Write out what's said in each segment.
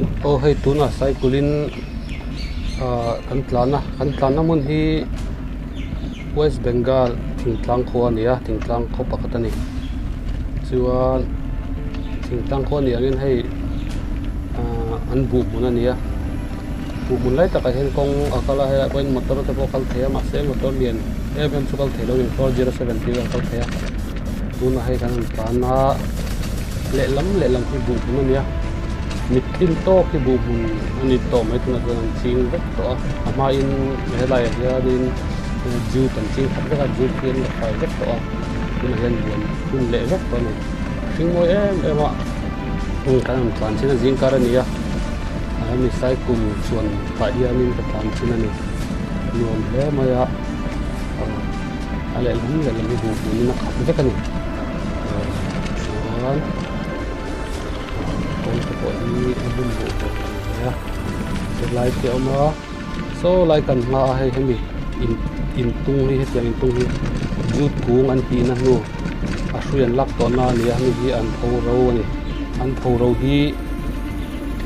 Aw hei tunah cycle in ah kan tlan a kan tlanna hmun hi west bengal thingtlang khua a ni a thingtlang khaw pakhat a ni chuan thingtlang khua a nih angin hei ah an buh hmun a ni a buh hmun lai takah hian kawng a kal a helaiah pawh hian motor te pawh a kal thei a mahse motor lian em em chu kal thei lo a ni 407 tih vel a kal thei a tunah hei kan han tlan a lehlam lehlam hi buh hmun a ni a mit tlin tawk hi buh hmun a ni tawh mai tunah chuan an ching vek tawh a a hmain helaiah hianin jute an ching khat vek a jute hi an la fai vek tawh a tunah hian buan hun leh vek tawh a ni a hring mawi em em a heng kan han tlan chin a zing kar a ni a hemi cycle chuan pah hianin ka tlan thin a ni nuam hle mai a a lehlam lehlam hi buh hmunin a khat vek a ni chuan kawng te pawh hi a bum buh tur a ni a helai te a awm a saw lai kan hma a hei hemi in intung hi hetiang intung hi jute kung an tihna hnu a hrui an lak tawhna a ni a hemi hi an pho ro a ni an pho ro hi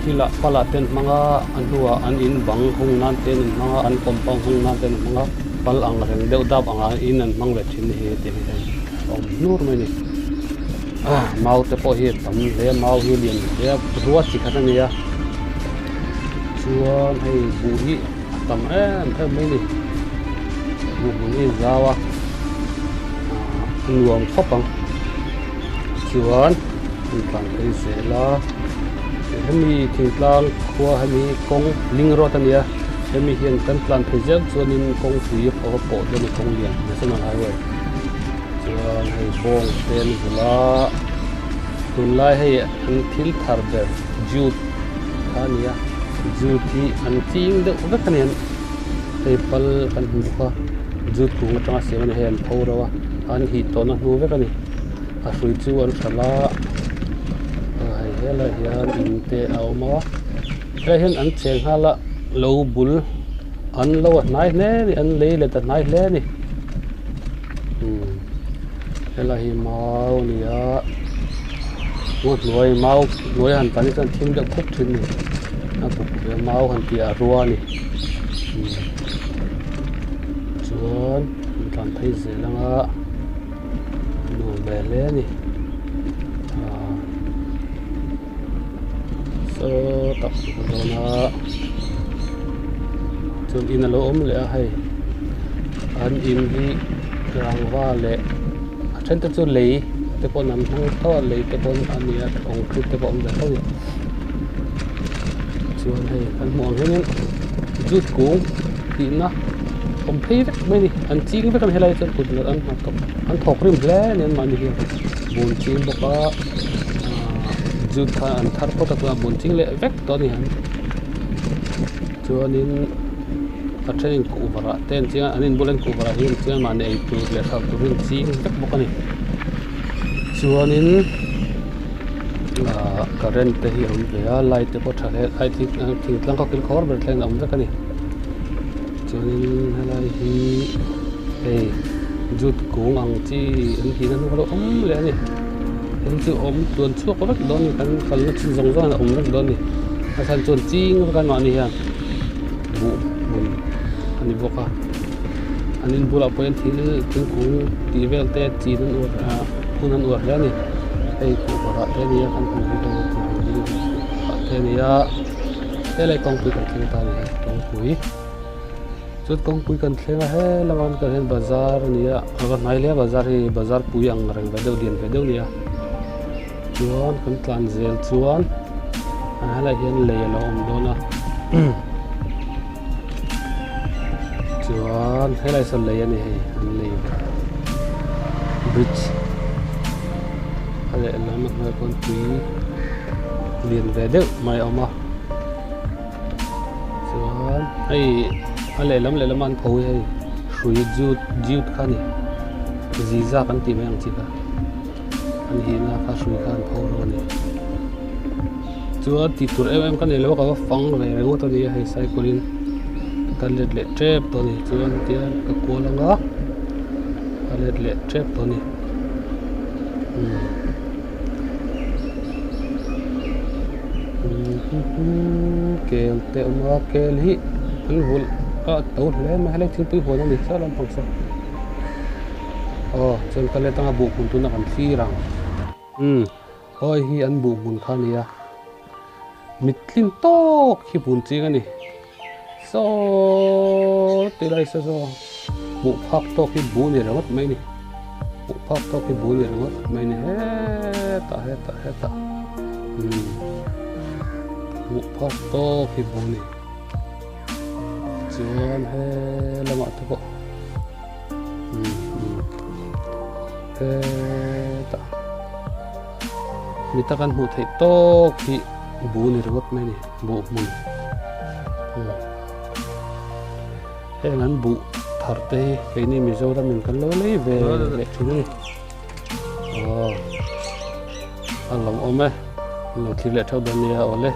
thilah palah te an hmang a a hnuah an in bang hung nan te an inhmang a an compound hung nan te an inhmang a pal ang reng deuh dap angah in an hmang ve thin a ni hei hetiang hian a awm hnur mai a ni mau te pawh hi a tam hle a mau hi a lian hle a rua chi khat a ni a chuan hei buh hi a tam em em mai a ni buh hmun hi a zau a a nuam khawp ang chuan an tlan phei zel a hemi thingtlang khua hemi kawng ling road a ni a hemi hian kan tlan phei zel chuanin kawngpui a va pawh dawn a kawng lian national highway chuan hei bawng te an vulh a tunlai hei an thil thar ber jute kha a ni a jute hi an ching deuh vek a ni an hei pal kan hmu bawk a jute kung atanga siam a ni hei an pho reuh a an hih tawhna hnu vek a ni a hrui chu an hralh a hei helaiah hian in te a awm a helaiah hian an cheng nghal a lo bul an lo a hnai hle a ni an lei let a hnai hle a ni. Helai hi mau a ni a ngaw hnuai mau hnuai han tan hi chuan thim deuh khup thin a ni a buk ve mau han tih a rua a ni chuan an tlan phei zel ang a nuam ve hle a ni ah saw tak a dawn a chuan in alo awm leh a hei an in hi rangva leh a then te chu lei te pawn an hmang tho a lei te pawn a nia concrete te pawh a awm ve tho a ni chuan hei kan hmuh ang hianin jute kung tihna awm phei vek mai a ni an ching vek a ni helai ah chuan kut an hnathawk an thawk rim hle a ni anmahni hian bun ching bawk a jute kha an thar phawt a chuan a bun ching leh vek tawh a ni ang chuanin a thenin kuhva rah te an ching a an inbula an kuhva rah hi an ching a mahni ei tur leh hralh turin an ching vek bawk a ni chuanin ahh current te hi a awm ve a light te pawh a tha hle light hi thingtlang khaw kilkhawr ber thleng a awm vek a ni chuanin helai hi hei jute kung ang chi an tih na hnung a lo awm leh a ni. Heng chu awm tluan chhuak vek dawn a ni kan kalna chin zawng zawng hian a awm vek dawn a ni a chhan chuan ching vek a mahni hian buh hmun a ni bawk a an in bulah pawh hian thil thingkung tih vel te chin an uar ah hun an uar hle a ni hei kuhva rah te a ni a kan hmuh hi rah te a ni a helai kawngpui kan thleng ta a ni hei kawngpui. Chuan kawngpui kan thleng a helama kan kal hian bazar a ni a a va hnai hle a bazar hi bazar pui ang reng ve deuh lian ve deuh a ni a chuan kan tlan zel chuan a helaiah hian lei a lo awm dawn a chuan helai sawn lei a ni hei an lei bridge a lehlam a hnuaiah khawn tui lian ve deuh mai a awm a. Chuan hei a lehlam lehlam a an pho hi hei hrui jute jute kha a ni ziza kan tih mai ang chi kha an hihna kha hrui kha an pho rawh a ni chuan tih tur em em ka nei lo a ka va fang ve ringawt a ni a hei cycle in ka let leh tep tawh a ni chuan tian ka kual ang a ka let leh tep tawh a ni umm. Kel te a awm a kel hi an vulh a to hle mai helai thingpui huan a ni saw lampang saw aw chuan ka let anga buh hmun tuna kan thlir ang umm hawi hi an buh hmun kha a ni a mittlin tawk hi hmun ching a ni saw ti lai saw saw hmuh phak tawk hi buh ni ringawt mai a ni hmuh phak tawk hi buh ni ringawt mai a ni hetah hetah hetah umm hmuh phak tawk hi buh a ni chuan he lamah te pawh umm umm hetah mita kan hmuh theih tawk hi buh ni ringawt mai a ni buh hmun heng an buh thar te hi keini Mizoram in kan lo lei ve leh thin a ni aw a lawmawm e an lo thlir leh theuh dawn nia awle.